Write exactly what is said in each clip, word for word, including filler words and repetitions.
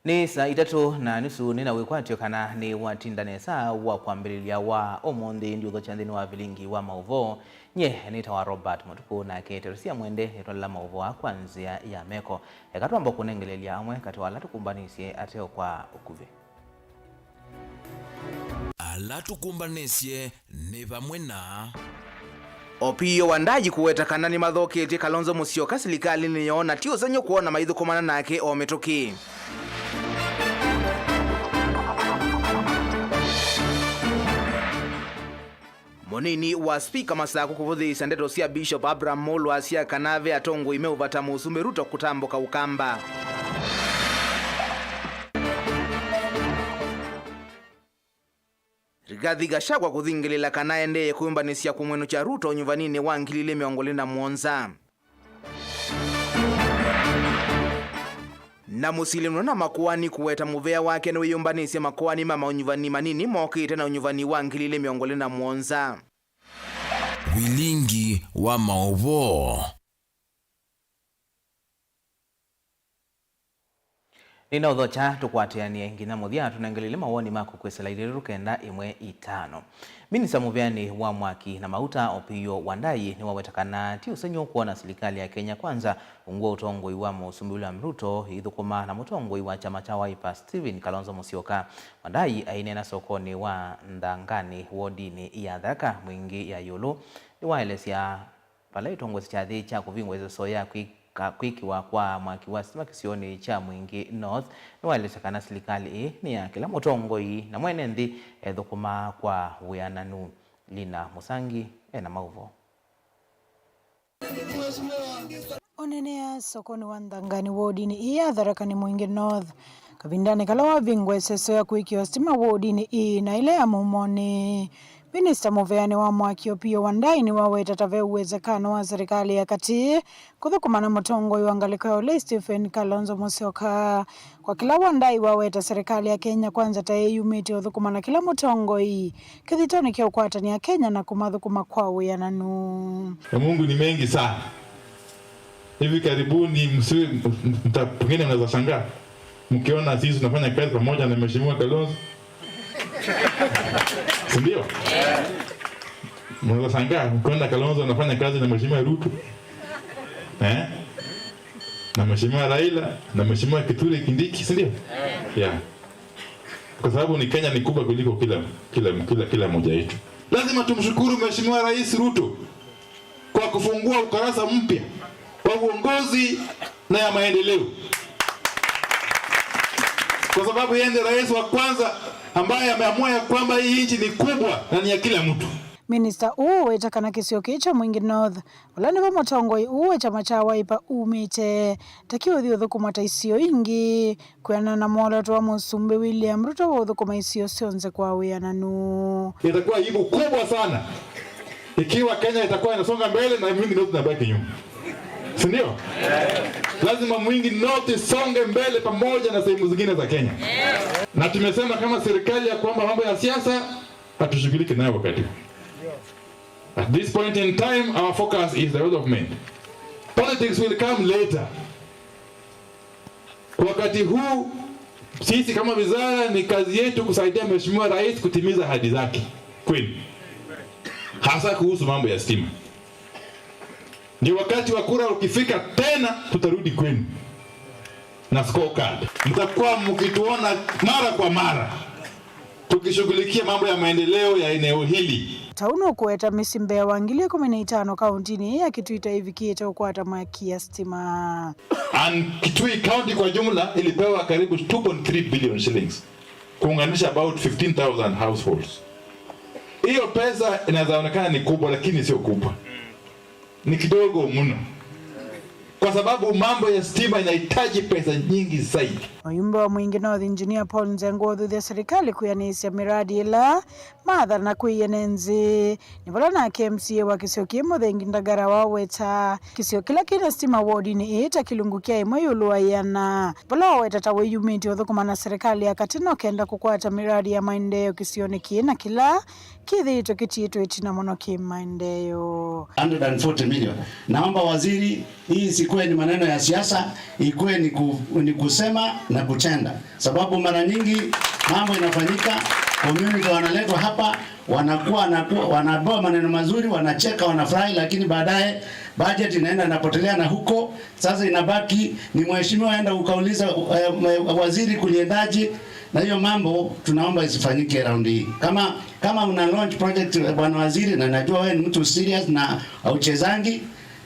Nĩ saa itatũ na nusu. Nĩ na wĩkwatyo kana nĩ watinda nesa wa kwambĩlĩlya wa ũmũnthĩ ndiũthokya nthĩnĩ wa vilingi wa maũvoo. Nyie nĩtawa Robert Mũtukũ, nake Teresia Mwende nĩtwalela maũvoo aa kwa nzĩa ya meko. Eka twamba kũnengelelya amwe katĩ wa ala tũkũmbanĩsye ateo kwa ũkuvĩ. Ala tũkũmbanĩsye nĩ vamwe na Opiyo Wandayi kũweta kana nĩmathoketye Kalonzo Musyoka silikalĩnĩ yoo na ti ũsengy'o kwona maithũkũmana nake o mĩtũkĩ. Mũnini wa spika Masakũ kũvũthĩĩsya ndeto sya Bishop Abraham Mulwa asya kana ve atongoi me ũvata Mũsumbĩ Ruto kũtambũka Ũkamba. Rigathi Gachagua kũthingĩlĩla kana aendee kwĩyũmbanĩsya kũmwĩnũkya Ruto ũnyuvaninĩ wa ngili ilĩ mĩongo ĩlĩ na mũonza. Na mũsili mũnene wa makoani kũweta mũvea wake nĩwĩyũmbanĩsye makoani ma maunyuvani manini mokĩte na ũnyuvani wa ngili ilĩ mĩongo ĩlĩ na mũonza. Vilingi wa maũvoo. Nĩnaũthokya tũkwatĩanĩe nginya mũthya, tũnengelele mawoni maku kwĩsĩla ilĩ kenda ĩmwe itano. Minista mũveanĩ wa mwaki na mauta Opiyo Wandayi nĩwaweta kana ti ũsengy'o kwona silikalĩ ya Kenya Kwanza ungu wa ũtongoi wa Mũsumbĩ William Ruto ĩithũkũma na mũtongoi wa kyama kya Wiper Stephen Kalonzo Musyoka. Wandayi aineena sokonĩ wa Nthangani wodinĩ ya Tharaka Mwingĩ ya ĩũlũ nĩwaelesya vala ĩtongoesya kyathĩ kya kũvingwa ĩseso ya kwĩka, kwĩkĩwa kwa mwaki wa sitima kĩsionĩ kya Mwingĩ North, nĩwaelesya kana silikalĩ ĩĩ nĩ ya kĩla mũtongoi na mwene nthĩ ethũkũmaa kwa wĩananu. Lina Mũsangi ena maũvoo. Ũneenea sokonĩ wa Nthangani wodinĩ ĩĩ ya Tharaka Nithi Mwingĩ North kavindanĩ kala wavingwa ĩseso ya kwĩkĩwa sitima wodinĩ ĩĩ na ĩla ya Mumonĩ. Minista mũveanĩ wa mwaki Opiyo Wandayi nĩwaweta ta ve uwezekano wa serikali ya katĩ kũthũkũma na mũtongoi wa ngalĩko ya ũlei Stephen Kalonzo Musyoka. Kwa kĩla Wandayi waweta serikali ya Kenya Kwanza ta ĩyumĩtye ũthũkũma na kĩla mũtongoi kĩthitoni kya ũkwatany'a Kenya na kũmathũkũma kwa wĩananu. Ya Mungu ni mengi sana. Hivi karibuni msiwe mta-, pengine mnaweza shangaa mkiona sisi tunafanya kazi pamoja na Mheshimiwa Kalonzo. Si ndio? Mnaweza shangaa mkiona Kalonzo anafanya kazi na Mheshimiwa Ruto. Eh? Na Mheshimiwa Raila, na Mheshimiwa Kithure Kindiki, si ndio? Yeah. Kwa sababu ni Kenya ni kubwa kuliko kila, kila, kila, kila mmoja yetu. Lazima tumshukuru Mheshimiwa Rais Ruto kwa kufungua ukurasa mpya wa uongozi na ya maendeleo, kwa sababu yeye ndiye rais wa kwanza ambaye ameamua ya kwamba hii nchi ni kubwa na ni ya kila mtu. Minista ũũ weta kana kĩsio kĩĩ kya Mwingi North, ũla nĩvo mũtongoi ũũ wa kyama kya Wiper umĩte, ta kĩũthi ũthũkũma ta isio ingĩ, kwĩanana na mwolooto wa Mũsumbĩ William Ruto wa ũthũkũma isio syonthe kwa wĩananu. Itakuwa aibu kubwa sana ikiwa Kenya itakuwa inasonga mbele na Mwingi North inabaki nyuma. Si ndio? Lazima Mwingi North isonge mbele pamoja na sehemu zingine za Kenya. Na tumesema kama serikali ya kwamba mambo ya siasa hatushughuliki nayo wakati huu. At this point in time, our focus is development. Politics will come later. Kwa wakati huu, sisi kama wizara ni kazi yetu kusaidia Mheshimiwa Rais kutimiza ahadi zake kwenu. Hasa kuhusu mambo ya stima. Ndio wakati wa kura ukifika tena tutarudi kwenu na scorecard. Mtakuwa mkituona mara kwa mara tukishughulikia mambo ya maendeleo ya eneo hili. Ta ũu nũkũweta mĩsyĩ mbee wa ngili ikũmi na itano kaũntinĩ ĩĩ ya Kitui ta ĩvikĩte ũkwata mwaki ya stima. And Kitui County kwa jumla ilipewa karibu two point three billion shillings, kuunganisha about fifteen thousand households. Hiyo pesa inaweza onekana ni kubwa, lakini sio kubwa. Ni kidogo mno. Kwa sababu mambo ya stima inahitaji pesa nyingi zaidi. Mũyumbe wa Mwingi North Engineer Paul Nzengo ũthuthya serikali kwĩanĩsya miradi ĩla maathana kwĩ ene nthĩ. Nĩ vala nake M C A wa kĩsio kĩĩ Mũthengi Ndagara waweta kĩsio kĩla kĩna stima wodinĩ ĩĩ ta kĩlungu kya ĩmwe ĩũlũ wa ĩana. Vala waweta ta wĩyumĩtye ũthũkũma na serikali ya katĩ no kenda kũkwata miradi ya maendeeo kĩsionĩ kĩĩ na kĩla kĩthĩĩtwe kĩtiĩtwe ĩtina mũno kĩ maendeeo. Hundred and forty million. Naomba waziri, hii siku Ikuwe ni maneno ya siasa, ikuwe ni, ku, ni kusema na kutenda, sababu mara nyingi mambo inafanyika, community wanaletwa hapa, wanakuwa, wanakuwa wanaambiwa maneno mazuri, wanacheka, wanafurahi, lakini baadaye budget inaenda inapotelea, na huko sasa inabaki ni mheshimiwa aenda ukauliza eh, waziri kuliendaje. Na hiyo mambo tunaomba isifanyike round hii. Kama kama una launch project eh, bwana waziri, na najua wewe ni mtu serious na hauchezangi,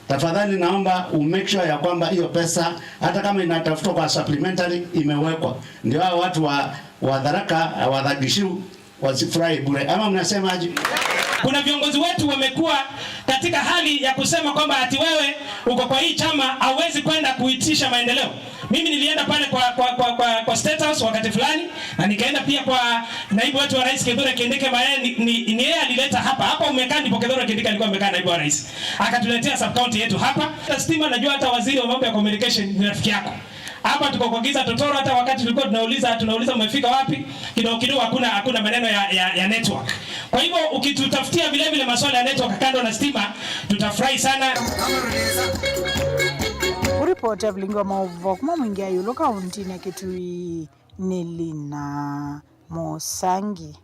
tafadhali naomba u make sure ya kwamba hiyo pesa, hata kama inatafutwa kwa supplementary, imewekwa, ndio hao watu wa, wa Tharaka, wa Thagishu wasifurahi bure. Ama mnasemaje? Kuna viongozi wetu wamekuwa katika hali ya kusema kwamba ati wewe uko kwa hii chama hauwezi kwenda kuitisha maendeleo. Mimi nilienda pale kwa, kwa, kwa, kwa, kwa State House wakati fulani, na nikaenda pia kwa naibu wetu wa rais Kithure Kindiki, ambaye ni, ni, ni yeye alileta hapa. Hapa umekaa ndipo Kithure Kindiki alikuwa amekaa, naibu wa rais, akatuletea sub county yetu hapa. Hata stima, najua hata waziri wa mambo ya communication ni rafiki yako. Hapa tuko kwa giza totoro, hata wakati tulikuwa tunauliza tunauliza umefika wapi, kidogo kidogo hakuna hakuna maneno ya, ya, ya network. Kwa hivyo ukitutafutia vile vile masuala ya network kando na stima, tutafurahi sana. Kuripoti ya vilingi wa maũvoo kuma Mwingi ya Ĩũlũ kauntinĩ ya Kitui nĩ Lina Mũsangi.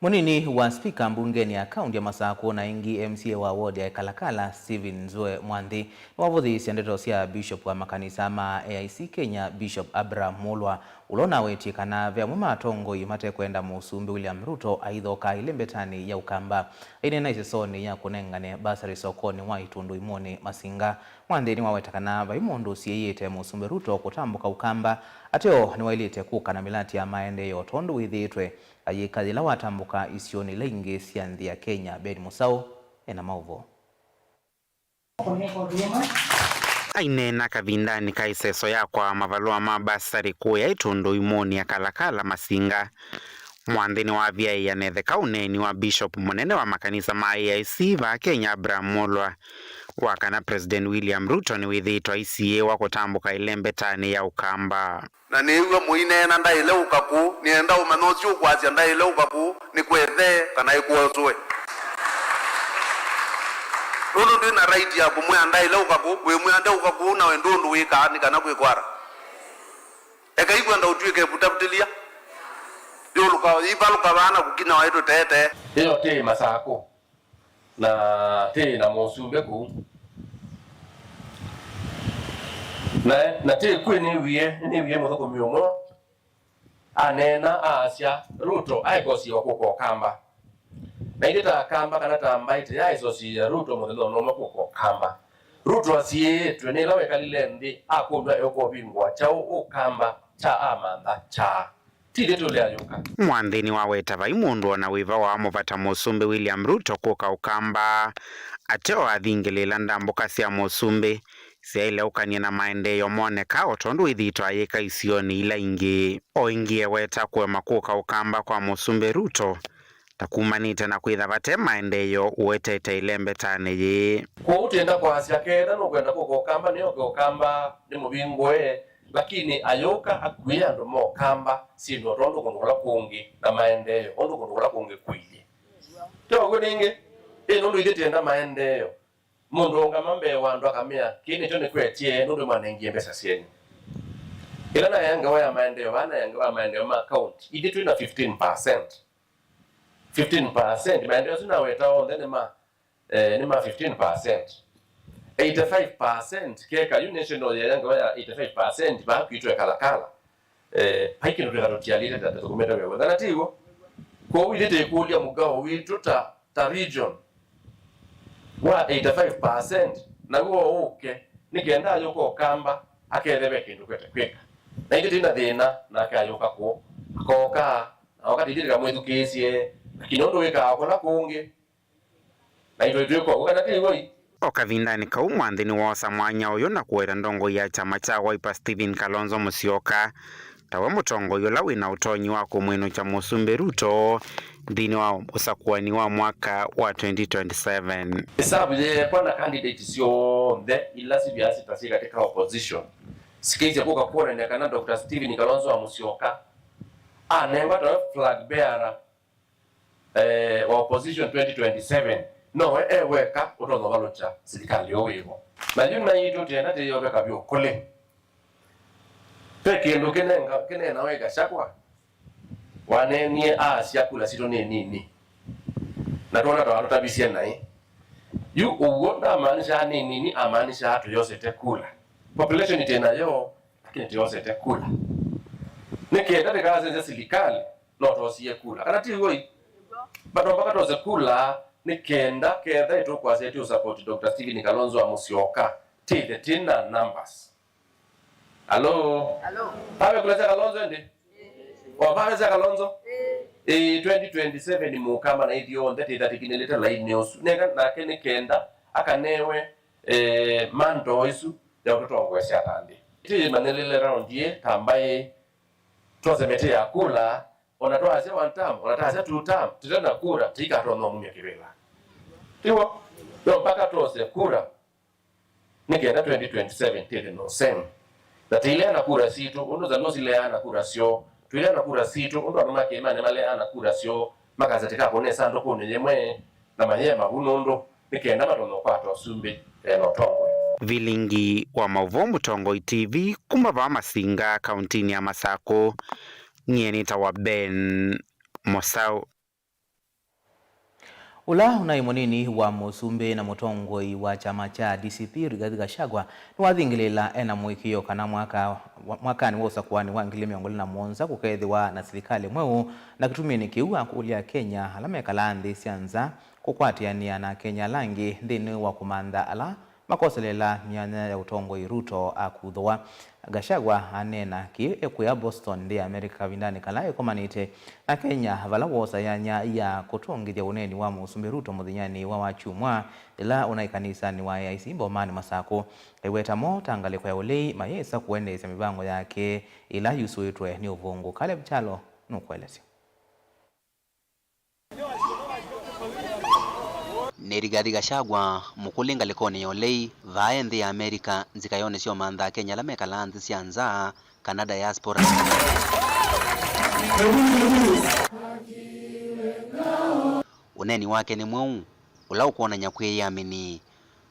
Mũnini wa spika mbungenĩ ya kaunti ya Masakũ na ĩngĩ M C A wa ward ya Kalakala, Stephen Nzue Mwanthi, nĩwavũthĩĩsye ndeto sya Bishop wa makanisa ma A I C Kenya, Bishop Abraham Mulwa, ũla ũnawetie kana ve amwe ma atongoi matekwenda Mũsumbĩ William Ruto aithoka ĩlembetanĩ ya Ũkamba. Aineena ĩsesonĩ ya kũnengane basarĩ sokonĩ wa Itũndũ Imũnĩ Masinga, Mwanthi nĩwaweta kana vai mũndũ ũsiĩĩte Mũsumbĩ Ruto kũtambũka Ũkamba, ateo nĩwaĩlĩte kũka na mĩlati ya maendeeo tondũ wĩthĩĩtwe ayĩka yĩla watambũka isionĩ ila ingĩ sya nthĩ ya Kenya. Ben Mũsaũ ena maũvoo. Aineena kavindanĩ ka ĩseso ya kwaa mavalũa ma basarĩ kũya Itũndũ Imũnĩ ya Kalakala Masinga, Mwanthi nĩwavyaĩĩa netheka ũneeni wa Bishop mũnene wa makanisa ma A I C vaa Kenya, Abraham Mulwa, wa kana President William Ruto nĩwĩthĩĩtwe aisiĩĩwa kũtambũka ĩlembetanĩ ya Ũkamba. Na nĩĩw'a mũineena ndaĩle ũka kũu, nĩenda ũmanya ũsu ũkwasya ndaĩle ũka kũu nĩ kwethe kana ĩkwoswe. Nũndũ ndwĩ na right ya kũmwĩa ndaĩle ũka kũu, wĩmwĩa ndeũka kũu, nawe ndũ ũndũ wĩkaa nĩ kana kwĩkwara. Ekai kwenda ũtw'ĩke ĩvutavutĩlya. Yũlũka, ivalũka vaa na kũkinya waĩ tũteetee. Ĩyo tĩ Masakũ, na tĩ na mũsumbĩ kũu. Na, na tĩ kwĩ nĩwie, nĩwie mũthũkũmi ũmwe aneena, aasya, Ruto aĩkosiwa kũka Ũkamba. Na ithyĩ ta Akamba kana ta mbaĩ tũyaĩsosiĩa Ruto mũthenya o na ũmwe kũka Ũkamba. Ruto asiĩĩtwe nĩ ĩla wekalile nthĩ, akũlw'a eũka ũvingũa kyaũ Ũkamba kya amantha kyaa? Ti ithyĩ tũlĩ ayũka. Mwanthi nĩwaweta vai mũndũ o na wĩva waamũvata Mũsumbĩ William Ruto kũka Ũkamba, ateo athingĩlĩĩla ndambũka sya Mũsumbĩ syaĩle ũkany'a na maendeeo moneka o tondũ wĩthĩĩtwe ayĩka isionĩ ila ingĩ. O ĩngĩ eweta kũema kũka Ũkamba kwa Mũsumbĩ Ruto ta kumanĩte na kwĩtha vate maendeeo ũetete ĩlembetanĩ yĩĩ. Kwoou twĩenda kwasya, ketha nũkwenda kũka Ũkamba, nĩoke Ũkamba nĩmũvingũe, lakini ayũka akuĩe andũ ma Ũkamba syĩndũ o tondũ kũndũ kũla kũngĩ na maendeeo ũndũ kũndũ kũla kũngĩ kũilyĩ. Ti ũw'o nĩngĩ? Ĩ, nũndũ ithyĩ twĩenda maendeeo. Mũndũ aũngama mbee wa andũ akamea, kĩĩ nĩkyo nĩkwetye nũndũ mwanengie mbesa syenyu. Ĩla naea ngewa ya maendeeo, vaa naea ngewa ya maendeeo ma county, ithyĩ twĩ na fifteen percent. Fifteen percent, maendeeo asu naweta onthe nĩ ma, eh, nĩ ma fifteen percent. Eighty-five percent, keka yu national yeea ngewa ya eighty-five percent, vaa kwitũ Ekalakala. Eh, vai kĩndũ twĩka tũtialĩte ta tũthũkũmĩte wĩa w'onthe, na ti w'o? Kwoou ithyĩ tũikũlya mũkao witũ ta, ta region wa eighty-five percent, naw'o ũke, nĩ kenda ayũka Ũkamba akethe ve kĩndũ kwete kwĩka. Na ithyĩ twĩ na thĩna, nake ayũka kũũ, akoka, na oka tĩthĩ tũkamwĩthukĩĩsye, lakini ũndũ wĩkaa kũla kũngĩ, na itwaitwĩka ũguo kana ti w'o? O kavindanĩ kau, Mwanthi nĩwoosa mwanya ũyũ na kũweta ndongoi ya kyama kya Wiper Stephen Kalonzo Musyoka tawe mũtongoi ũla wĩ na ũtonyi wa kũmwĩnũkya Mũsumbĩ Ruto nthĩnĩ wa ũsakũani wa mwaka wa twenty twenty-seven. Ĩsavu yeekwa na candidate syonthe ila sivyaa ta syĩ katĩ ka opposition sikeisye kũka kwonany'a kana Doctor Stephen Kalonzo wa Musyoka anengwa tawe flag bearer eh, wa opposition twenty twenty-seven, Nowe e weka ũtonya ũvalũkya silikalĩ ũũ wĩvo. Na yu naitũ twĩenda tĩyoveka vyũ kũlĩ. Ve kĩndũ kĩnenga-, kĩneenawa ĩ Gachagua, waneenie aasya kula sitũ nĩ nini. Na twona ta watũtavisye naĩ. Yu ũw'o ndamaanishaa nĩ nini, amaanishaa tũyosete kula. Population twĩ nayo, lakini tũyosete kula. Nĩ kenda tĩkasenzya silikalĩ, no twosie kula. Kana ti w'o? Bado mpaka twose kula, nĩ kenda ketha ĩtũkwasya tũsupport Doctor Stephen Kalonzo wa Musyoka, tĩthe twĩ na numbers. Alo? Alo? Vave kula sya Kalonzo ĩndĩ? O vave sya Kalonzo? Ĩĩ, twenty twenty-seven mũkama na ithyonthe tĩtha tĩkinĩlĩte lainĩ ũsu. Neka nake nĩ kenda akanewe, eh, mantle ĩsu ya ũtũtongoesya ta nthĩ. Tĩyĩmanyĩlĩle round ĩĩ ta mbaĩ, twose mĩtĩ ya kula, ona twaasya one term, ona twaasya two term, tĩte na kura, tĩikatonya ũmumya kĩvĩla. Tiw'o? No mpaka twose kura. Nĩ kenda twenty twenty-seven tĩthĩ no same. Na tĩileana kura sitũ, ũndũ Zalũa sileana kura syoo. Tũileana kura sitũ, ũndũ andũ ma kĩĩmanĩ maleana kura syoo, makasya tĩkakũne ĩsandũkũnĩ yĩmwe, na mayema vu nũndũ nĩ kenda matonye ũkwata ũsumbĩ, eh, na ũtongoi. Vilingi wa maũvoo Mũtongoi T V kuma vaa Masinga, kauntinĩ ya Masakũ, nyie nĩtawa Ben Mosau. Ũla ũnaĩ mũnini wa mũsumbĩ na mũtongoi wa kyama kya D C P, Rigathi Gachagua, nĩwathingĩlĩĩla ena mũĩkĩĩo kana mwaka, mwakanĩ wa ũsakũanĩ wa ngili mĩongo ĩlĩ na mũonza kũkeethĩwa na silikalĩ mweũ, na kĩtuminĩ kĩu akũlya Akenya ala mekalaa nthĩ sya nza kũkwatĩanĩa na Akenya ala angĩ nthĩnĩ wa kũmantha ala makoselela myanya ya ũtongoi Ruto akuthũwa. Gachagua aneena kĩĩ ekwĩa Boston, nthĩ ya America, kavindanĩ kala ĩkomanĩte na Kenya, vala woosa yanya ya kũtũngĩthya ũneeni wa Mũsumbĩ Ruto mũthenyanĩ wa Wakyumwa, yĩla ũnaĩ kanisanĩ wa A I C Bomanĩ Masakũ. Aiweta mo ta ngalĩko ya ũlei mayĩsa kũendeesya mĩvango yake ĩla yusũĩtwe nĩ ũvũngũ. Caleb Kyalo nũkũelesya. Nĩ Rigathi Gachagua, mũkũlĩ ngalĩkonĩ ya ũlei, vaa e nthĩ ya Amerika, nzikayonĩ sya ũmantha Akenya ala mekalaa nthĩ sya nza, kana diaspora. Ũneeni wake nĩ mweũ, ũla ũkwonany'a kwĩyĩamini.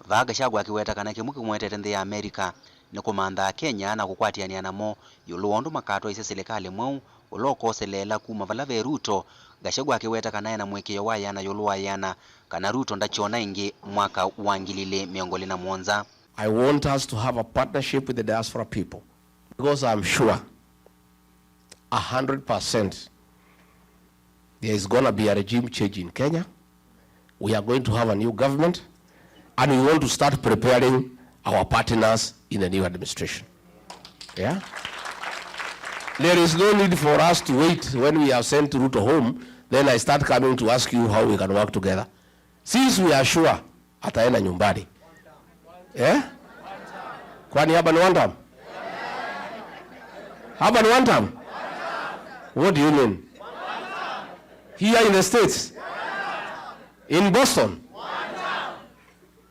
Vaa Gachagua akĩweta kana kĩmwe kĩmũetete nthĩ ya Amerika nĩ kũmantha Akenya na kũkwatĩanĩa namo ĩũlũ wa ũndũ makatwaĩsya silikalĩ mweũ ũla ũkoseleela kuma vala ve Ruto. Gachagua akĩweta kana ena mũĩkĩĩo wa ĩana ĩũlũ wa ĩana kana Ruto ndakyona ĩngĩ mwaka wa ngili ilĩ mĩongo ĩlĩ na mũonza. I want us to have a partnership with the diaspora people because I'm sure a hundred percent there is gonna be a regime change in Kenya. We are going to have a new government, and we want to start preparing our partners in the new administration. Yeah? There is no need for us to wait when we have sent Ruto home, then I start coming to ask you how we can work together. Since we are sure ataenda nyumbani. Eh? Kwani hapa ni one term? Hapa ni one term? What do you mean? Here in the States? In Boston?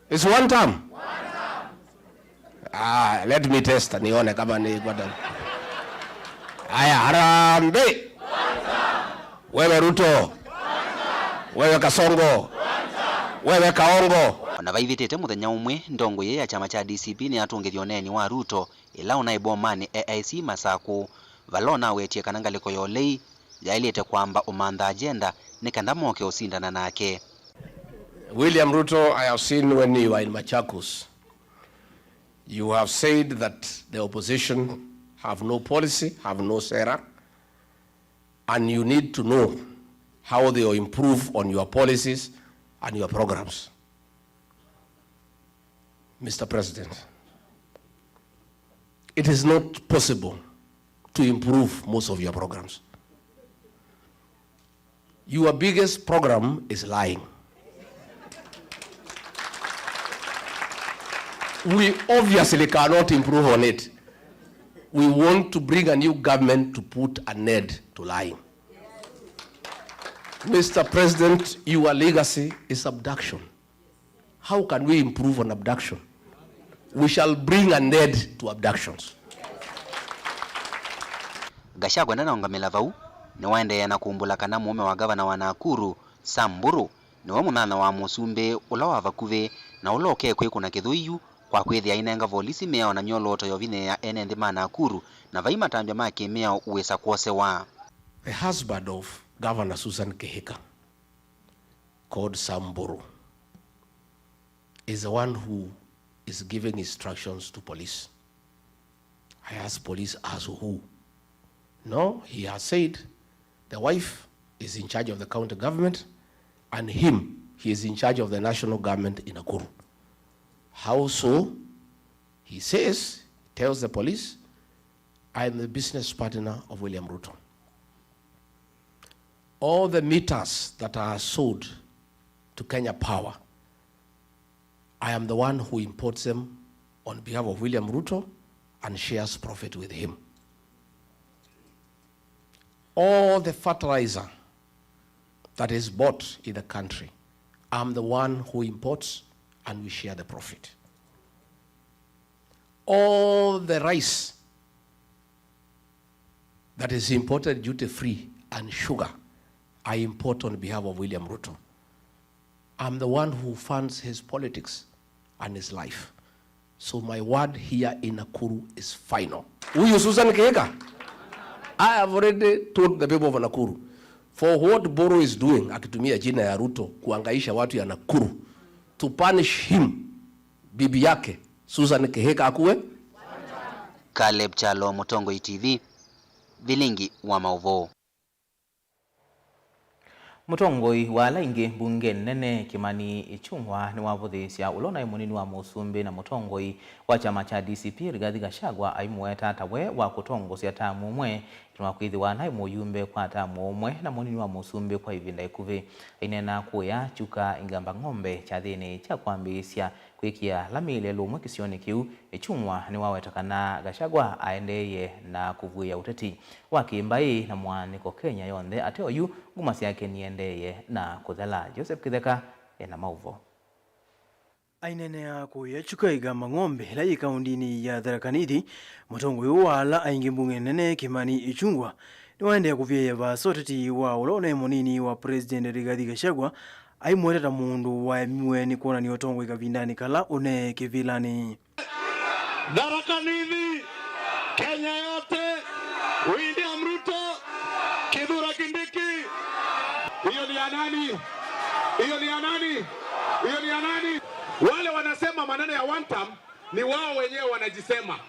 It's one term? Ah, let me test nione kama ni kwata. Aya, harambee. Wewe Ruto. Wewe Kasongo. Wewe Kaongo. Ona vaivĩtĩte mũthenya ũmwe, ndongo yĩĩ ya kyama kya D C P nĩyatũngĩthya ũneeni wa Ruto ĩla ũnaĩ Bomanĩ A I C Masakũ, vala ũnawetie kana ngalĩko ya ũlei yaĩlĩte kwamba ũmantha agenda nĩ kenda moke ũsindana nake. William Ruto, I have seen when you are in Machakos, you have said that the opposition have no policy, have no sera, and you need to know how they will improve on your policies and your programs. Mister President, it is not possible to improve most of your programs. Your biggest program is lying. We obviously cannot improve on it. We want to bring a new government to put an end to lying. Mister President, your legacy is abduction. How can we improve on abduction? We shall bring an end to abductions. Gachagua ndanaũngamĩla vau, nĩwaendeea na kumbũla kana mũũme wa ngavana wa Nakuru, Sam Mburu, Nĩwe mũnyanya wa mũsumbĩ ũla wa vakuvĩ na ũla ũkekwĩkũna kĩthũi yu kwa kwĩthĩa ainenga volisi mĩao na myolooto ya ũvinyĩĩa ene nthĩ ma Nakuru, na vai matambya ma kĩmĩao wĩsa kwosewa. The husband of Governor Susan Kihika, called Samburu, is the one who is giving instructions to police. I asked police as who? No, he has said the wife is in charge of the county government and him, he is in charge of the national government in Nakuru. How so? He says, tells the police, "I am the business partner of William Ruto. All the meters that are sold to Kenya Power, I am the one who imports them on behalf of William Ruto and shares profit with him. All the fertilizer that is bought in the country, I'm the one who imports and we share the profit. All the rice that is imported duty free and sugar, I import on behalf of William Ruto. I'm the one who funds his politics and his life. So my word here in Nakuru is final." Huyu Susan Kihika, I have already told the people of Nakuru, for what Buru is doing, akitumia jina ya Ruto kuangaisha watu ya Nakuru, to punish him, bibi yake Susan Kihika akuwe. Caleb Kyalo, Mũtongoi T V, Vilingi wa Maũvoo. Mũtongoi wa ala aingĩ mbungenĩ nene Kimani Ichung'wa nĩwavũthĩĩsya ũla ũnaĩ mũnini wa mũsumbĩ na mũtongoi wa kyama kya D C P Rigathi Gachagua aimũweta ta we wa kũtongosya tamu ũmwe, ĩtina wa kwĩthĩwa naĩ mũyumbe kwa tamu ũmwe na mũnini wa mũsumbĩ kwa ĩvinda ĩkuvĩ. Aineena kũya Chuka Igamba Ng'ombe kyathĩnĩ kya kwambĩĩsya kwĩkĩa lami lelũ ũmwe kĩsionĩ kĩu, Ichung'wa nĩwaweta kana Gachagua aendeeye na kũvuĩĩa ũteti wa kĩmbaĩ na mũaanĩko Kenya yonthe, ate oyu nguma syake niendeeye na kũthela. Joseph Kĩtheka ena maũvoo. Aineenea kũya Chuka Igamba Ng'ombe ĩla yĩ kaũndĩnĩ ya Tharaka Nithi, mũtongoi ũũ wa ala aingĩ mbunge nene Kimani Ichung'wa nĩwaendee kũvyaĩa vaasa ũteti wa ũla ũnaĩ mũnini wa President Rigathi Gachagua, aimweta ta mũndũ waemiwe nĩ kwonany'a ũtongoi kavindanĩ kala ũnaĩ kĩvĩlanĩ. Tharaka Nithi, Kenya yote, William Ruto, Kithure Kindiki. Hiyo ni ya nani? Hiyo ni ya nani? Hiyo ni ya nani? Wale wanasema maneno ya one term ni wao wenyewe wanajisema.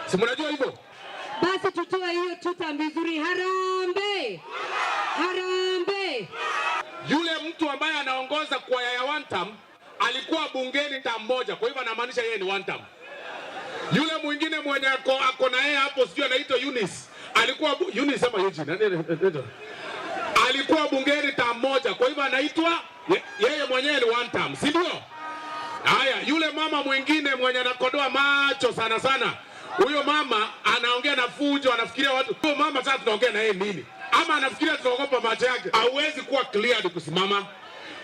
Si mnajua hivyo? Basi tutoe hiyo two term vizuri. Harambee! Harambee! Yule mtu ambaye anaongoza kwaya ya one term alikuwa bungeni term moja, kwa hivyo anamaanisha yeye ni one term. Yule mwingine mwenye ako, ako na yeye hapo, sijui anaitwa Eunice, alikuwa bu-, Eunice ama Eugene, nani, nani, nani? Alikuwa bungeni term moja, kwa hivyo anaitwa ye-, yeye mwenyewe ni one term, si ndio? Haya, yule mama mwingine mwenye anakodoa macho sana sana, huyo mama anaongea na fujo, anafikiria watu. Huyo mama sasa tunaongea na yeye nini? Ama anafikiria tunaogopa macho yake? Hauwezi kuwa cleared kusimama.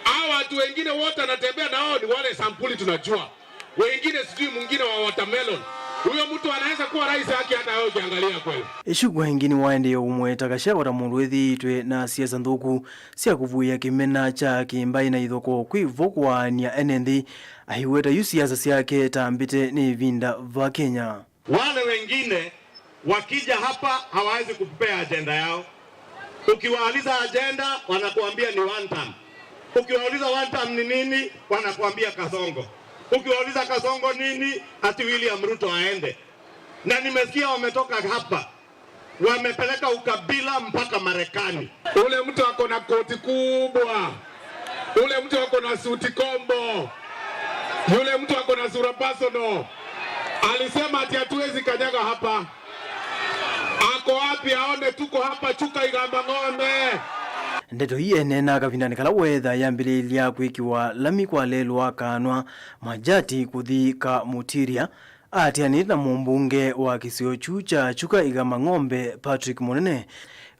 Hao watu wengine wote anatembea nao ni wale sampuli tunajua. Wengine sijui mwingine wa watermelon. Huyo mtu anaweza kuwa rais haki hata wewe ukiangalia kweli. Ichung'wa ĩngĩ nĩwaendee ũmweta Gachagua ta mũndũ wĩthĩĩtwe na siasa nthũku sya kũvuĩĩa kĩmena kya kĩmbaĩ na ithokoo kwĩ vo kũaany'a ene nthĩ, aiweta yu siasa syake ta mbĩte nĩ ĩvinda va Kenya. Wale wengine wakija hapa hawawezi kukupea ajenda yao. Ukiwauliza ajenda, wanakuambia ni one term. Ukiwauliza one term ni nini, wanakuambia Kasongo. Ukiwauliza Kasongo nini, ati William Ruto aende. Na nimesikia wametoka hapa, wamepeleka ukabila mpaka Marekani. Ule mtu ako na koti kubwa, ule mtu ako na suti kombo, yule mtu ako na sura personal, alisema ati hatuwezi kanyaga hapa. Ako wapi aone tuko hapa Chuka Igamba Ng'ombe? Ndeto ii eneena kavindanĩ kala weather yambĩlĩĩlya kwĩkĩwa lami kwa lelũ wa Kanwa Majati kũthi Kamutiria, aatĩanĩte na mũmbunge wa kĩsio kyu kya Chuka Igamba Ng'ombe, Patrick Mũnene,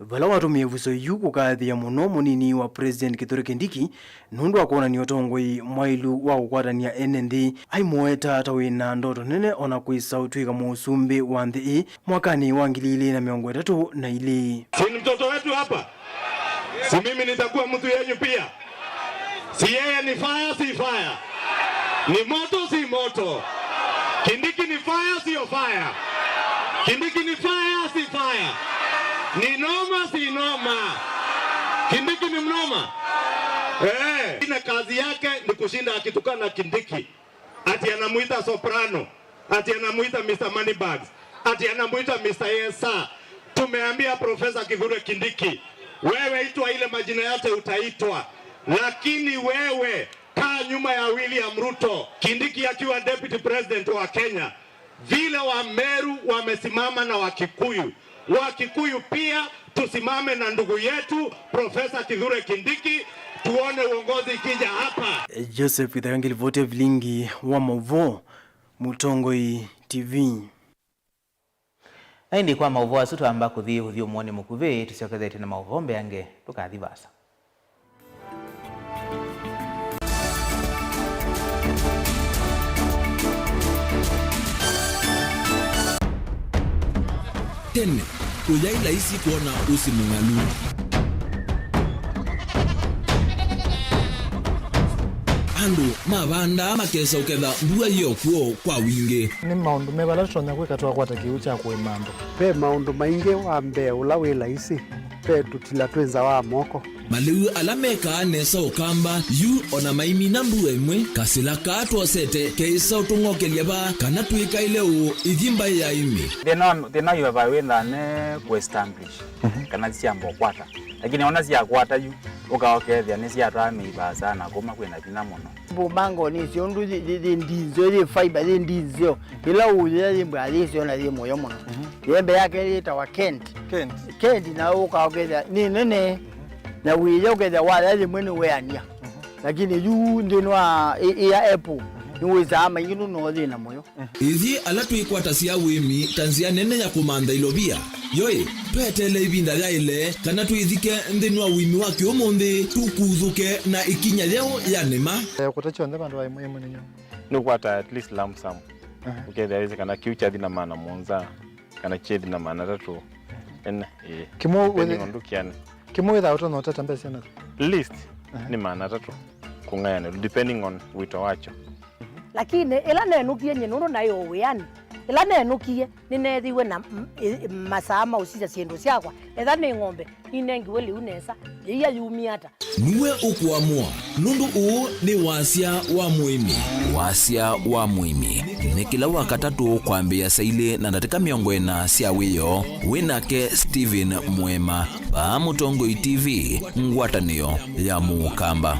vala watũmĩe ĩvuso yu kũkathĩĩa mũno mũnini wa President Kithure Kindiki nũndũ wa kwonany'a ũtongoi mwaĩlu wa kũkwatany'a ene nthĩ, aimũweta ta wĩ na ndoto nene o na kwĩsa ũtw'ĩka mũsumbĩ wa nthĩ ĩĩ mwakanĩ wa ngili ilĩ na mĩongo ĩtatũ na ilĩ. Si ni mtoto wetu hapa? Si mimi nitakuwa mtu yenyu pia? Si yeye ni fire, si fire? Ni moto, si moto? Kindiki ni fire, sio fire? Kindiki ni fire, si fire? Ni noma, si noma? Kindiki ni mnoma? Eh, ina kazi yake ni kushinda akitukana Kindiki. Ati anamuita soprano, ati anamuita Mister Moneybags, ati anamuita Mister Yes Sir. Tumeambia Professor Kithure Kindiki, wewe itwa ile majina yote utaitwa, lakini wewe kaa nyuma ya William Ruto. Kindiki akiwa deputy president wa Kenya, vile Wameru wamesimama na Wakikuyu, Wakikuyu pia tusimame na ndugu yetu Professor Kithure Kindiki, tuone uongozi ikija hapa. Joseph Ithayo ngilivoti ya vilingi wa mauvoo, Mũtongoi T V. Na ĩndĩ kwa mauvoo asu twamba kũthi ũthyũmũonĩ mũkuvĩ, tũsyokethete na mauvoo mbeange, tũkathi vaasa. Tene, kũyaĩ laisi kwona ũsĩ mũng'alu. Andũ mavandaa makesa ũketha mbua yĩ o kw'o kwa wingĩ. Nĩ maũndũ meva ala tũtonya kwĩka twakwata kĩw'ũ kya kũĩma andũ? Ve maũndũ maingĩ. Wa mbee ũla wĩ laisi, ve tũtila twĩ nza wa moko. Malĩu ala mekaa nesa Ũkamba, yu o na maimina mbua ĩmwe, kasĩla kaa twosete keĩsa ũtũng'okelya vaa kana twĩkaĩle ũũ ithi mbaĩ ya ĩmĩ. Thĩna, thĩna wĩ va wĩ nthane kũ-establish, mhm, kana syamba ũkwata. Lakini ona syakwata yu, ũka ũkethĩa nĩsyatwaa mĩi vaasa na kũma kwĩna vinya mũno. Mbũmango nĩsyo ũndũ yĩ, yĩ, yĩ ndinzeo, yĩ fiber, yĩ ndinzeo. Ĩla ũyĩa yĩ mbaa yĩsyo na yĩ mũyo mũno. Mhm. Yembe yake yĩtawa Kent. Kent. Kent na ũka ũkethĩa nĩ nene. Na wĩya ũkethĩa waya yĩmwe nĩ weania. Mhm. Lakini yu nthĩnĩ wa ĩ-, ĩ ya apple, mhm, nĩwĩsaa maingĩ nũno thĩna mũyo. Ithyĩ ala twĩkwatasya ũĩmi ta nzĩa nene ya kũmantha ilovia, yoĩ, tweteele ĩvinda yaĩle kana twĩthike nthĩnĩ wa ũĩmi wa kĩũmũnthĩ, tũkuthũke na ĩkinya yeũ ya nĩma. Eh, kũta kyonthe vandũ va ĩmwe ĩmwe nĩ nyũmũ. Nũkwata at least lump sum. Aha. Ũkethĩa wĩsĩ kana kĩu kyathi na maana mũonza, kana kyethi na maana atatũ. Ene, ĩĩ. Kĩmwe depending wĩthĩ-, on ndũkĩanĩ. Kĩmwe wĩthaa ũtonya ũtata mbesa na least, aha, nĩ maana atatũ kũng'ayanĩlwa, depending on wĩto wakyo. Lakini ĩla nenũkie nyie nũndũ naĩ o wĩanĩ, ĩla nenũkie nĩneethĩiwe na m-, ĩ-, masaa ma ũsisya syĩndũ syakwa, etha nĩ ng'ombe, ninengiwe lĩu nesa, yĩia yumie ata? Nue ũkũamũa, nũndũ ũũ nĩ wasya wa mũĩmi. Wasya wa mũĩmi nĩ kĩla Wakatatũ kwambĩĩa saa ilĩ na ndatĩka mĩongo ĩna sya wĩoo. Wĩ nake Stephen Mwema, vaa Mũtongoi T V, ngwatanĩo ya Mũkamba.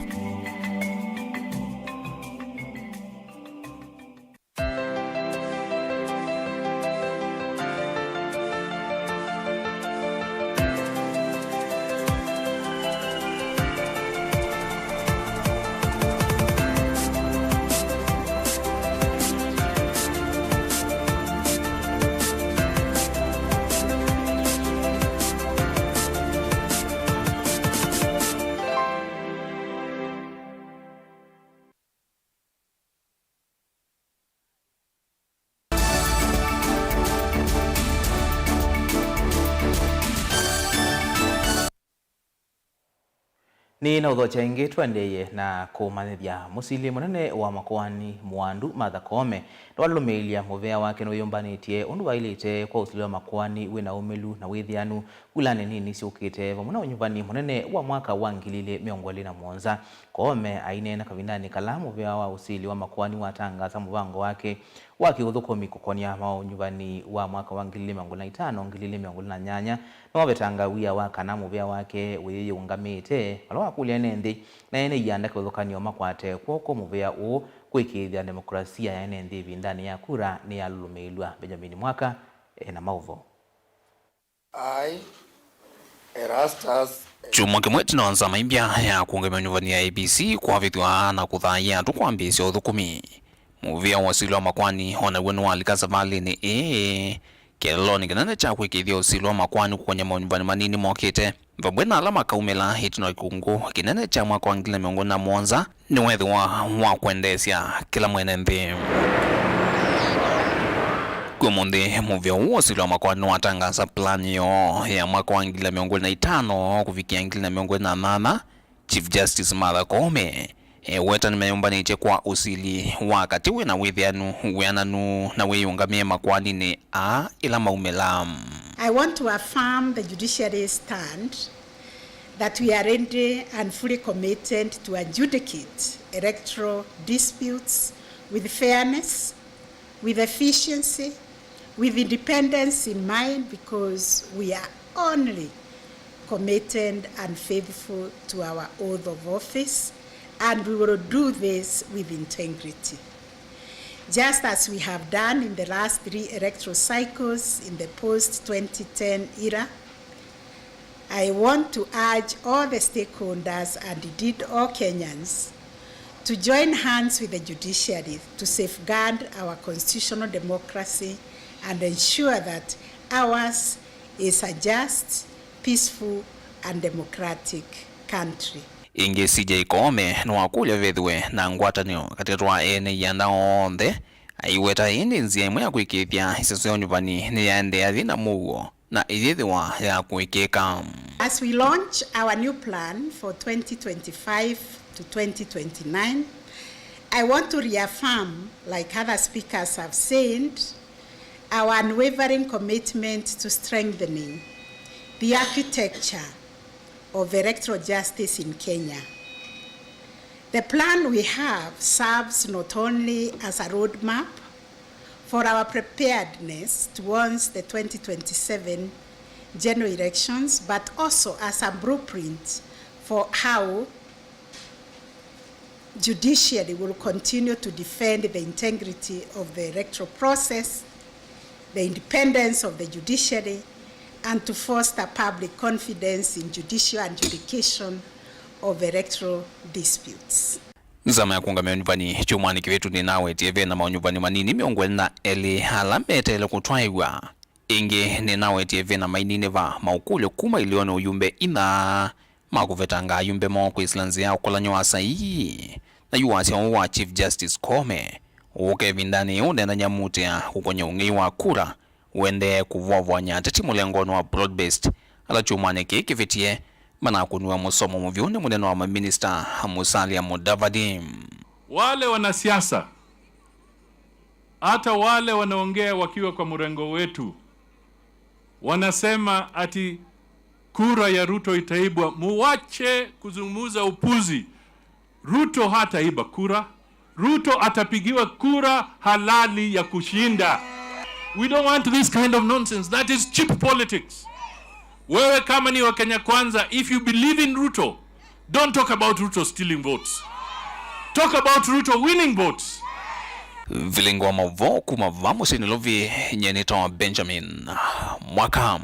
Nĩ na ũthokya ĩngĩ, tũendeeye na kũmanyĩthya. Mũsili mũnene wa makoani Mũandu Martha Koome nĩwalũlũmĩĩlya mũvea wake nĩwĩyũmbanĩtye ũndũ waĩlĩte kwa ũsili wa makoani wĩ na ũmĩlu na wĩthĩanu kulanĩ nini syũkĩte, vamwe na ũnyuvani mũnene wa mwaka wa ngili ilĩ mĩongo ĩlĩ na mũonza. Koome aineena kavindanĩ kala mũvea wa ũsili wa makoani watangaasa mũvango wake wa kĩũthũkũmi kũkonya maũnyuvani wa mwaka wa ngili ilĩ mĩongo ĩlĩ na itano, ngili ilĩ mĩongo ĩlĩ na nyanya, nĩwavetanga wia wa kana mũvea wake wĩyĩũngamĩte vala wakũlya ene nthĩ na ene ianda kĩvathũkany'o makwate kw'oko mũvea ũũ kwĩkĩĩthya ndemokulasia ya ene nthĩ ĩvindanĩ ya kura nĩyalũlũmĩĩlw'a. Benjamin Mwaka e na maũvoo. I, Erastus. Kyumwa kĩmwe ĩtina wa nzama imbya ya kũũngamya ũnyuvani ya A B C kwavĩthw'a na kũthaĩa andũ kwambĩĩsya ũthũkũmi, mũvĩa wa ũsili wa makoani o naw'o nĩwalika savalĩnĩ ĩĩ kĩeleelonĩ kĩnene kya kwĩkĩĩthya ũsili wa makoani kũkonya maũnyuvani manini mokĩte, vamwe na ala makaumĩla ĩtina wa kĩkungũ kĩnene kya mwaka wa ngili na mĩongo ĩlĩ na mũonza, nĩwethĩwa wa kwendeesya kĩla mwene nthĩ. Kwĩ ũmũnthĩ, mũvĩa ũũ wa ũsili wa makoani nĩwatangaasa plan yoo ya mwaka wa ngili na mĩongo ĩlĩ na itano kũvikĩa ngili na mĩongo ĩlĩ na nyanya, Chief Justice Martha Koome eweta nĩmeyũmbanĩtye kwa ũsili wa katĩ wĩna wĩthĩanu, wĩananu, na wĩyũngamĩe makoaninĩ aa ĩla maumĩla. I want to affirm the judiciary's stand that we are ready and fully committed to adjudicate electoral disputes with fairness, with efficiency, with independence in mind, because we are only committed and faithful to our oath of office, and we will do this with integrity. Just as we have done in the last three electoral cycles in the post twenty ten era, I want to urge all the stakeholders and indeed all Kenyans to join hands with the judiciary to safeguard our constitutional democracy and ensure that ours is a just, peaceful and democratic country. Ĩngĩ, C J Koome nĩwakũlya vethĩwe na ngwatanĩo katĩ wa ene ianda onthe, aiweta ĩndĩ nzĩa ĩmwe ya kwĩkĩĩthya ĩseso ya ũnyuvani nĩyaendeea yĩna mũuo na ĩyĩthĩwa ya kũĩkĩĩka. As we launch our new plan for twenty twenty-five to twenty twenty-nine, I want to reaffirm, like other speakers have said, our unwavering commitment to strengthening the architecture of electoral justice in Kenya. The plan we have serves not only as a roadmap for our preparedness towards the twenty twenty-seven general elections, but also as a blueprint for how judiciary will continue to defend the integrity of the electoral process, the independence of the judiciary, and to foster public confidence in judicial adjudication of electoral disputes. Nzama ya kũũngamĩa ũnyuvani kyumwanĩ kĩvĩtu nĩnawetie vena maũnyuvani manini mĩongo ĩlĩ na elĩ ala meteele kũtwaĩw'a. Ĩngĩ nĩnawetie vena maininĩva maũkũlyo kuma ilĩonĩ ũyumbe inya ma kũvetanga ayumbe moo kwĩsĩla nzĩa ya ũkolany'o wa saii. Na yu wasya ũũ wa Chief Justice Koome ũũka ĩvindanĩ yĩĩ ũneenany'a mũtĩa kũkony'a ũng'ei wa kura ũendee kũvoavoany'a ateti mũlengonĩ wa broad-based, ala kyumwanĩ kĩĩ kĩvĩtie manakũniwe mũsomo mũvyũ nĩ mũnene wa maminista Musalia Mudavadi. Wale wanasiasa, hata wale wanaongea wakiwa kwa mrengo wetu, wanasema ati kura ya Ruto itaibwa. Muwache kuzungumza upuzi. Ruto hataiba kura. Ruto atapigiwa kura halali ya kushinda. We don't want this kind of nonsense. That is cheap politics. Wewe kama ni wa Kenya Kwanza, if you believe in Ruto, don't talk about Ruto stealing votes. Talk about Ruto winning votes. Vilingi wa maũvoo kuma vaa mũsyĩ Nairobi, nyie nĩtawa Benjamin Mwaka.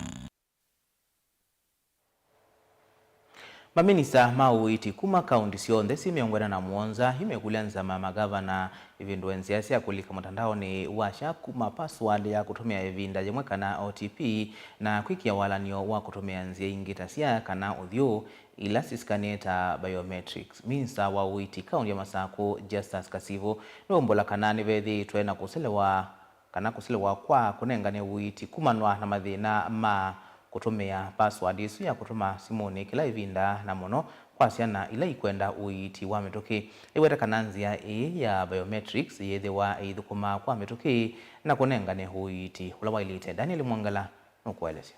Maminista ma ũiiti kuma kaunti syonthe syĩ mĩongo ĩna na mũonza imekũlya nzama ya magavana ivĩndũe nzĩa sya kũlika mũtandaonĩ wa SHA kuma password ya kũtũmĩa ĩvinda yĩmwe kana O T P, na kwĩkĩa walany'o wa kũtũmĩa nzĩa ingĩ ta sya kana ũthyũ, ila sisikanĩe ta biometrics. Minista wa ũiiti kaunti ya Masakũ, Justus Kasivu, nĩwaumbũla kana nĩvethĩĩtwe na kũselewa kana kũselewa kwa kũnengane ũiiti kumanwa na mathĩna ma kũtũmĩa password ĩsu ya kũtũma simũnĩ kĩla ĩvinda, na mũno kwa syana ila ikwenda ũiiti wa mĩtũkĩ. Aiweta kana nzĩa ĩĩ ya biometrics yĩthĩwa ĩithũkũma kwa mĩtũkĩ na kũnengane ũiiti ũla waĩlĩte. Daniel Mwongela nũkũelesya.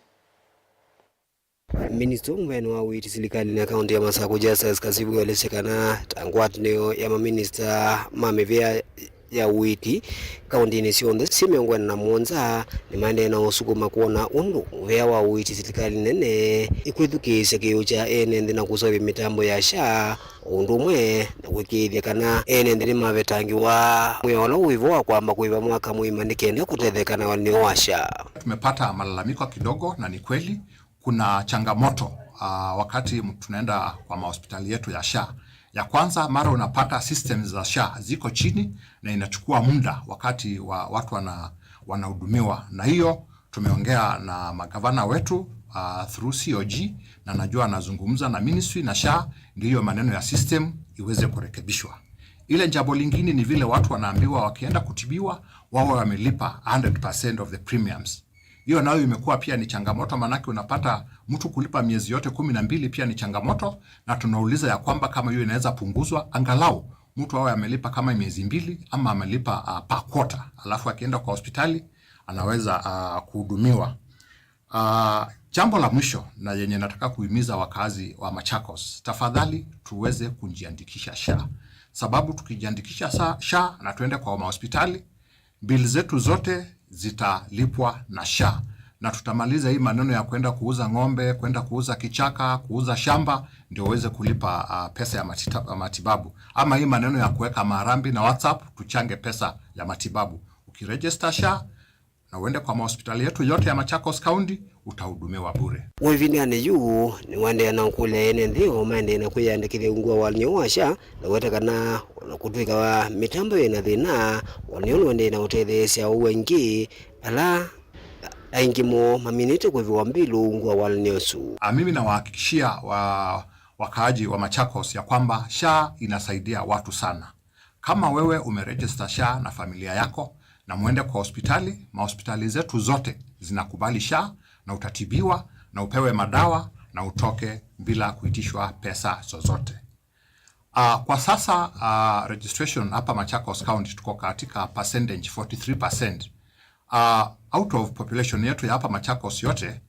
Minista ũmũveni wa ũiiti silikalĩnĩ ya kaunti ya Masakũ, Justus Kasivu, elesya kana ta ngwatanĩo ya maminista ma mĩvĩa ya ũiiti kauntinĩ syonthe syĩ mĩongo ĩna na mũonza nĩmaendee na ũsukuma kwona ũndũ mũvĩa wa ũiiti silikalĩ nene ĩkwĩthukĩĩsya kĩw'ũ kya ene nthĩ na kũseũvya mĩtambo ya SHA, o ũndũ ũmwe na kũĩkĩĩthya kana ene nthĩ nĩmavetangĩwa mwĩao ũla wĩ vo wa kwamba kũĩva mwaka mũima nĩ kenda kũtetheka na walany'o wa SHA. Tumepata malalamiko kidogo, na ni kweli, kuna changamoto, ah, wakati m-, tunaenda kwa mahospitali yetu ya SHA. Ya kwanza, mara unapata systems za SHA ziko chini na inachukua muda wakati wa watu wana-, wanahudumiwa. Na hiyo tumeongea na magavana wetu, ah, through C O G, na najua anazungumza na ministry na SHA, ndio hiyo maneno ya system iweze kurekebishwa. Ile jambo lingine ni vile watu wanaambiwa wakienda kutibiwa wawe wamelipa hundred percent of the premiums. Hiyo nayo imekuwa pia ni changamoto, maanake unapata mtu kulipa miezi yote kumi na mbili pia ni changamoto, na tunauliza ya kwamba kama hiyo inaweza punguzwa, angalau mtu awe amelipa kama miezi mbili ama amelipa, uh, per quarter, alafu akienda kwa hospitali anaweza, uh, kuhudumiwa. Uh, jambo la mwisho na yenye nataka kuhimiza wakazi wa Machakos, tafadhali tuweze kujiandikisha SHA, sababu tukijiandikisha sa- SHA na tuende kwa mahospitali, bill zetu zote zitalipwa na SHA, na tutamaliza hii maneno ya kwenda kuuza ng'ombe, kwenda kuuza kichaka, kuuza shamba ndio uweze kulipa, uh, pesa ya matita- matibabu, ama hii maneno ya kuweka marambi na WhatsApp tuchange pesa ya matibabu. Ukiregister SHA na uende kwa mahospitali yetu yote ya Machakos County, utahudumiwa bure. Ĩvindanĩ yu, nĩwaendeea na ũkũlya ene nthĩ o maendee na kwĩyandĩkĩthya ungu wa walany'o wa SHA, na weta kana ona kũtw'ĩka mĩtambo yĩ na thĩna, walany'o nĩwaendeee na ũtetheesya ũu aingĩ ala aingĩ moo maminĩte kwĩvĩwa mbilu ungu wa walany'o ũsu. Ah, mimi nawahakikishia wa- wakaaji wa Machakos ya kwamba SHA inasaidia watu sana. Kama wewe umeregister SHA na familia yako na muende kwa hospitali, mahospitali zetu zote zinakubali SHA, na utatibiwa na upewe madawa na utoke bila kuitishwa pesa zozote. Ah, kwa sasa, ah, registration hapa Machakos County tuko katika percentage forty-three percent. Ah, out of population yetu ya hapa Machakos yote,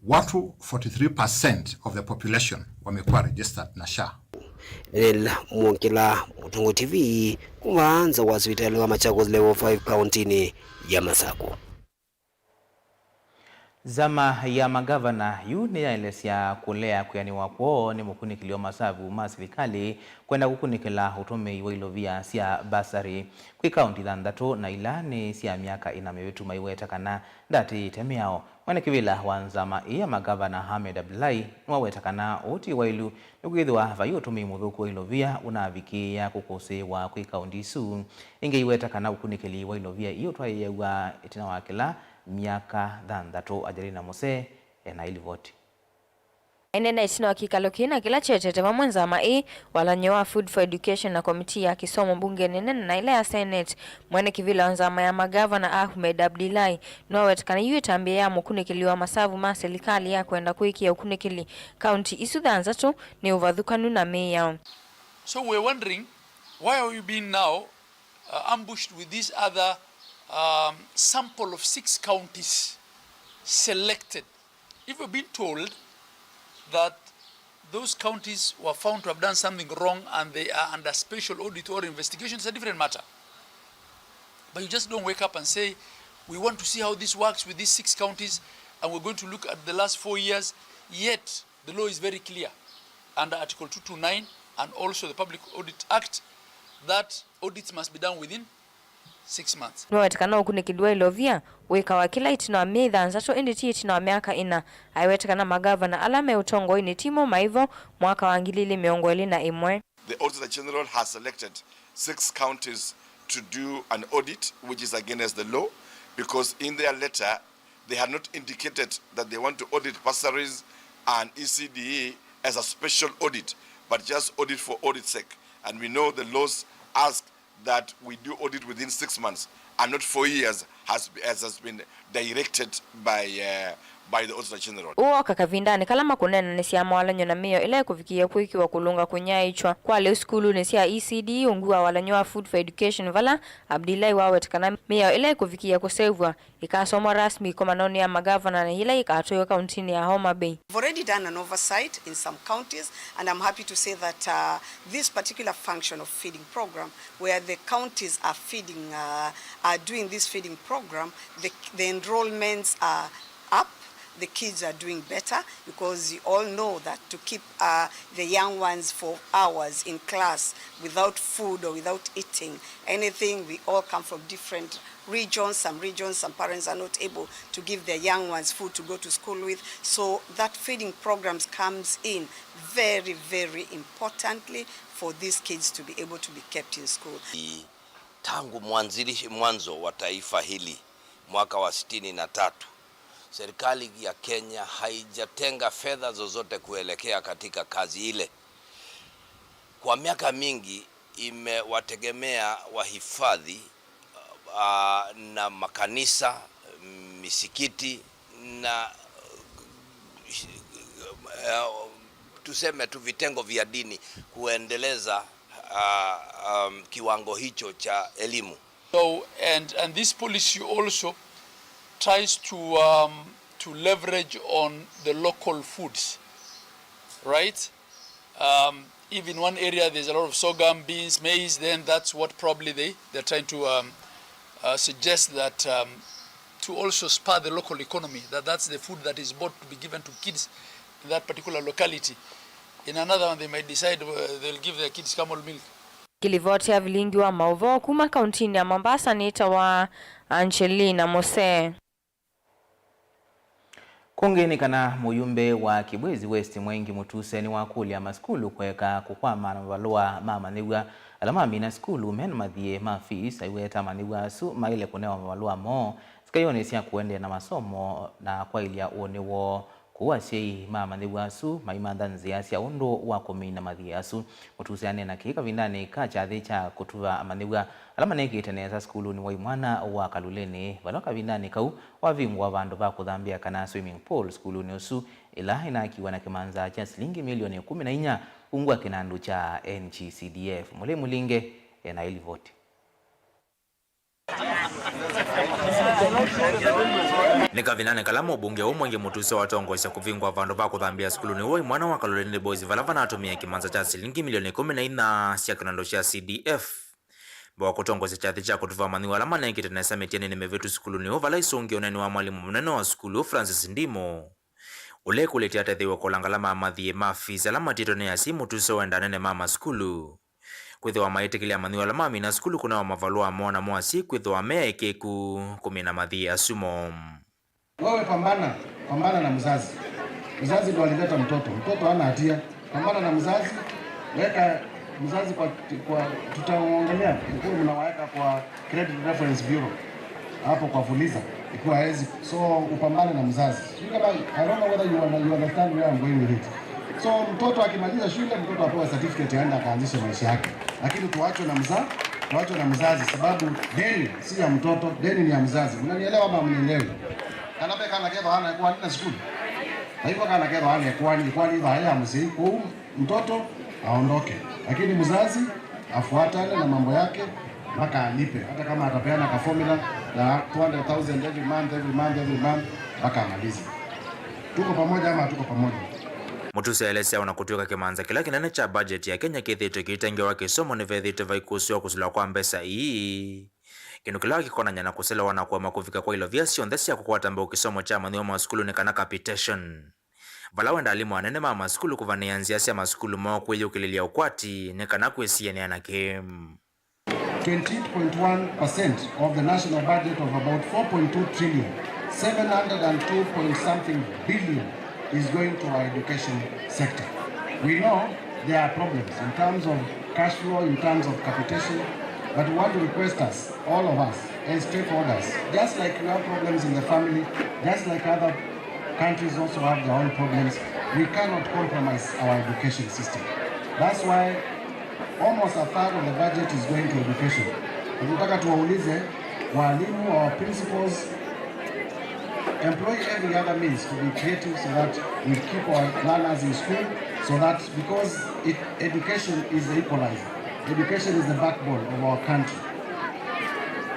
watu forty-three percent of the population wamekuwa registered na SHA. Daniel Mwongela, Mũtũngũ T V, kuma nza wa sivitali wa Machakos Level five kauntinĩ ya Masakũ. Nzama ya magavana yu nĩyaelesya kũlea kwĩanĩwa kwoo nĩ mũkunĩkĩli wa masavu ma silikalĩ kwenda kũkunĩkĩla ũtũmĩi wa ilovia sya basarĩ kwĩ kaunti thanthatũ, na ila nĩ sya myaka ĩna mĩvĩtu, maiweta kana ndatĩĩte mĩao. Mwene kĩvĩla wa nzama ĩĩ ya magavana Ahmed Abdullahi nĩwaweta kana ũũ ti waĩlu nĩkwĩthĩwa vai ũtũmĩi mũthũku wa ilovia ũnavikĩĩa kũkũsĩĩwa kwĩ kaunti isu. Ĩngĩ aiweta kana ũkunĩkĩli wa ilovia ii ũtwaĩĩaw'a ĩtina wa kĩla myaka thanthatũ. Angelina Muse ena ĩlivoti. Aineena ĩtina wa kĩkalo kĩna kĩla kyeteete vamwe nzama ĩĩ, walany'o wa Food for Education na komitii ya kĩsomo mbunge nene na ĩla ya Senate, mwene kĩvĩla wa nzama ya magavana Ahmed Abdullahi nĩwaweta kana yu ĩtambya ya mũkunĩkĩli wa masavu ma silikalĩ ya kwenda kũĩkĩĩa ũkunĩkĩli kaunti isu thanthatũ nĩ ũvathũkanu na mĩao. So we're wondering, why are we being now, uh, ambushed with this other, um, sample of six counties selected? If we've been told that those counties were found to have done something wrong and they are under special audit or investigation, it's a different matter. But you just don't wake up and say, "We want to see how this works with these six counties, and we're going to look at the last four years." Yet, the law is very clear under Article two two nine and also the Public Audit Act that audits must be done within six months. Nĩwaweta kana ũkunĩkĩli wa ilovia wĩkawa kĩla ĩtina wa myei thanthatũ, ĩndĩ ti ĩtina wa myaka ĩna. Aiweta kana magavana ala me ũtongoinĩ ti mo maĩ vo mwaka wa ngili ilĩ mĩongo ĩlĩ na ĩmwe. The Auditor General has selected six counties to do an audit, which is against the law, because in their letter, they had not indicated that they want to audit bursaries and E C D E as a special audit, but just audit for audit's sake. And we know the laws ask that we do audit within six months and not four years, has, as has been directed by, uh, by the Auditor General. Ũũ woka kavindanĩ kala makũneenanĩsya mawalany'o na mĩao ĩla ĩkũvikĩĩa kũĩkĩwa kũlũnga kũnyaĩĩkya kwa lĩu sukulunĩ sya E C D E ungu wa walany'o wa Food for Education, vala Abdullahi waweta kana mĩao ĩla ĩkũvikĩĩa kũsevw'a ĩkasomwa rasmi ĩkomanonĩ ya magavana na yĩla yĩkatwaiwe kauntinĩ ya Homa Bay. We've already done an oversight in some counties, and I'm happy to say that, uh, this particular function of feeding program, where the counties are feeding, uh, are doing this feeding program, the, the enrollments are up, the kids are doing better, because you all know that to keep, uh, the young ones for hours in class without food or without eating anything, we all come from different regions. Some regions, some parents are not able to give their young ones food to go to school with. So that feeding programs comes in very, very importantly for these kids to be able to be kept in school. Tangu mwanzilishi mwanzo wa taifa hili mwaka wa sitini na tatu, serikali ya Kenya haijatenga fedha zozote kuelekea katika kazi ile. Kwa miaka mingi imewategemea wahifadhi, ah, na makanisa, mm, misikiti na, uh, tuseme tu vitengo vya dini kuendeleza, uh, um, kiwango hicho cha elimu. So, and, and this policy also tries to, um, to leverage on the local foods, right? Um, if in one area there's a lot of sorghum, beans, maize, then that's what probably they, they're trying to, um, uh, suggest that, um, to also spur the local economy, that that's the food that is bought to be given to kids in that particular locality. In another one, they might decide, uh, they'll give their kids camel milk. Kĩlivoti ya vilingi wa maũvoo kuma kauntinĩ ya Mombasa nĩtawa Angelina Mose. Kũngĩ nĩ kana mũyumbe wa Kibwezi West Mwengi Mutuse nĩwakũlya masukulu kũeka kũkwama na mavalũa ma amanyĩw'a ala mamina sukulu me na mathiĩ ma fees, aiweta amanyĩw'a asu maĩle kũnewa mavalũa moo sikayonĩ sya kũendeea na masomo na kwaĩlya ũnĩ woo. Kũu asyai ma amanyĩw'a asu maimantha nzĩa sya ũndũ wa kũmina mathiĩ asu. Mutuse aneena kĩĩ kavindanĩ ka kyathĩ kya kũtuva amanyĩw'a ala manekĩte nesa sukulunĩ wa imwana wa Kaluleni, vala kavindanĩ kau wavingũa vandũ va kũthambĩa kana swimming pool sukulunĩ ũsu, ĩla ĩnakiwa na kĩmanza kya silingi milioni ĩkũmi na inya ungu wa kĩnandũ kya N G C D F. Mũlei Mũlinge ena ĩlivoti. Nĩ kavindanĩ kala mũmbunge ũũ Mwengi Mutuse watongoesya kũvingũa vandũ va kũthambĩa sukulunĩ wa imwana wa Kaloleni Boys vala vanatũmĩe kĩmanza kya silingi milioni ĩkũmi na inya sya kĩnandũ kya C D F. Mbee wa kũtongoesya kyathĩ kya kũtuva amanyĩw'a ala manekĩte nesa mĩtianĩnĩ mĩvĩtu sukulunĩ ũũ vala isũngĩe ũneeni wa mwalimũ mũnene wa sukulu Francis Ndimo, ũla ekũlĩtye atetheiwe kũla ngalama ya mathiĩ ma fees ala matiĩtwe nĩ asyai Mutuse wenda anene ma masukulu kwĩthĩwa maĩtĩkĩlya amanyĩw'a ala mamina sukulu kũnewa mavalũa moo namo asyai kwĩthĩwa me aĩkĩĩku kũmina mathiĩ asu moo. Wewe pambana, pambana na mzazi. Mzazi ndo alileta mtoto. Mtoto hana hatia. Pambana na mzazi, weka mzazi kwa, kwa, tutaongelea, mkuwe mnawaweka kwa Credit Reference Bureau. Hapo kwa Fuliza, ikiwa hawezi. So, upambane na mzazi. Sijui kama, I don't know whether you under-, you understand where I'm going with it. So, mtoto akimaliza shule, mtoto apewe certificate aende akaanzishe maisha yake. Lakini tuachwe na mza-, tuachwe na mzazi, sababu deni si ya mtoto, deni ni ya mzazi. Mnanielewa ama mnielewi? Kana pe kana ketho ana kwa nina school. Na hivyo kana ketho ana kwa ni, kwa ni ya mzee. Kwa hiyo mtoto aondoke. Lakini mzazi afuatane na mambo yake mpaka alipe, hata kama atapeana ka formula ya two hundred thousand every month, every month, every month, mpaka amalize. Tuko pamoja ama hatuko pamoja? Mutuse aelesya ona kũtw'ĩka kĩmanza kĩla kĩnene kya budget ya Kenya kĩthĩĩtwe kĩitengewa kĩsomo nĩvethĩĩtwe vaikũsĩwa kũsũla kwa mbesa ii, kĩndũ kĩla kĩkonany'a na kũselewa na kũema kũvika kwa ilovia syonthe sya kũkwata mbau kĩsomo kya amanyĩw'a ma sukulu nĩ kana capitation. Vala wenda alimũ anene ma masukulu kũvanĩĩa nzĩa sya masukulu moo kwĩyũkĩlĩlya ũkwati nĩ kana kwĩsianĩa na kĩĩ. Twenty-eight point one percent of the national budget of about four point two trillion, seven hundred and two point something billion is going to our education sector. We know there are problems in terms of cash flow, in terms of capitation, but we want to request us, all of us, as stakeholders, just like you have problems in the family, just like other countries also have their own problems. We cannot compromise our education system. That's why almost a third of the budget is going to education. Nataka tuwaulize walimu, our principals, employ every other means to be creative so that we keep our learners in school, so that, because it, education is the equalizer, education is the backbone of our country.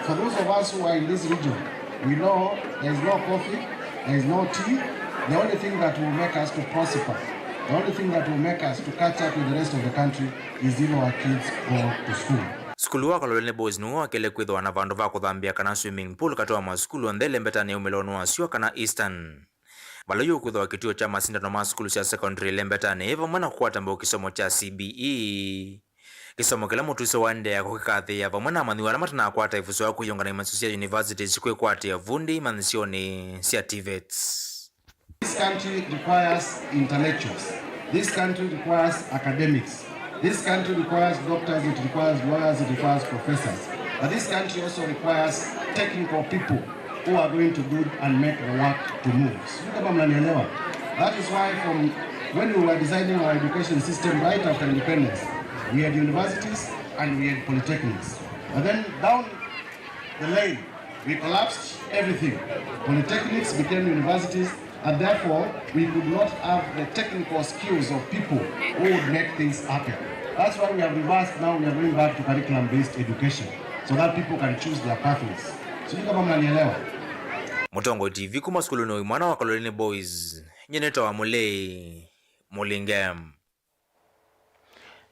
For those of us who are in this region, we know there is no coffee, there is no tea. The only thing that will make us to prosper, the only thing that will make us to catch up with the rest of the country is if our kids go to school. Sukulu wa Kaloleni Boys nĩw'o wa kelĩ kwĩthĩwa na vandũ va kũthambĩa kana swimming pool katĩ wa masukulu onthe ĩlembetanĩ ya umĩlonĩ wa syũa kana Eastern, vala yu ũkwĩthĩwa kĩtuo kya masindano ma sukulu sya secondary ĩlembetanĩ ĩ vamwe na kũkwata mbau kĩsomo kya C B E. Kĩsomo kĩla Mutuse waendeea kũkĩkathĩĩa vamwe na amanyĩw'a ala matanakwata ĩvuso ya kwĩyũnga na imanyĩsyo sya universities kwĩkwatĩa vundi imanyĩsyonĩ sya TVETs. This country requires intellectuals. This country requires academics. This country requires doctors, it requires lawyers, it requires professors. But this country also requires technical people who are going to do and make the work to move. Sijui kama mnanielewa. That is why from when we were designing our education system right after independence, we had universities and we had polytechnics. But then down the line, We collapsed everything. Polytechnics became universities, and therefore we could not have the technical skills of people who would make things happen. That's why we have reversed now, we are going back to curriculum-based education so that people can choose their pathways. Sijui kama mnanielewa. Mũtongoi T V kuma sukulunĩ wa imwana wa Kaloleni Boys, nyie nĩtawa Mũlei Mũlinge.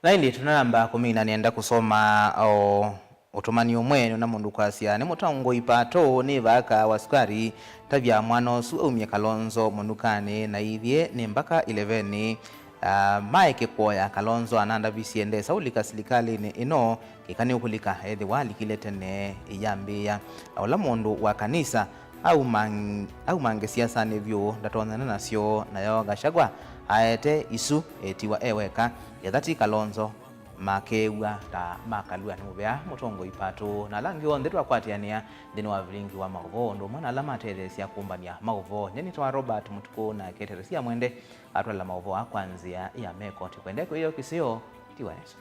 Na ĩndĩ tũnanamba kũmina, nĩenda kũsoma o ũtũmani ũmwe nũna mũndũ kwasya, nĩ mũtongoi Pato nĩ vaka wa sukari, tavya mwana ũsu aumye Kalonzo mũnukanĩ na ithyĩ nĩ mbaka ileveni. Ah, maeke kuoya Kalonzo anandavisye ndesa ũlika silikalĩnĩ ĩno, kĩka nĩ ũkũlika ethĩwa alikile tene ĩyambĩĩa. Na ũla mũndũ wa kanisa Aumang-, aumange siasanĩ vyũ, ndatonyana nasyo, nayo Gachagua aete isu etiwa e weka, ethati Kalonzo makew'a ta makalw'a nĩ mũvea mũtongoi Pato. Na ala angĩ onthe twakwatĩanĩa nthĩnĩ wa vilingi wa maũvoo ũndũ ũmwe na ala matetheesya kũmbany'a maũvoo. Nyie nĩtawa Robert Mũtukũ, nake Teresia Mwende atwala maũvoo aa kwa nzĩa ya mekoti. Kwendee kwĩyoo kĩseo, tiwa neso.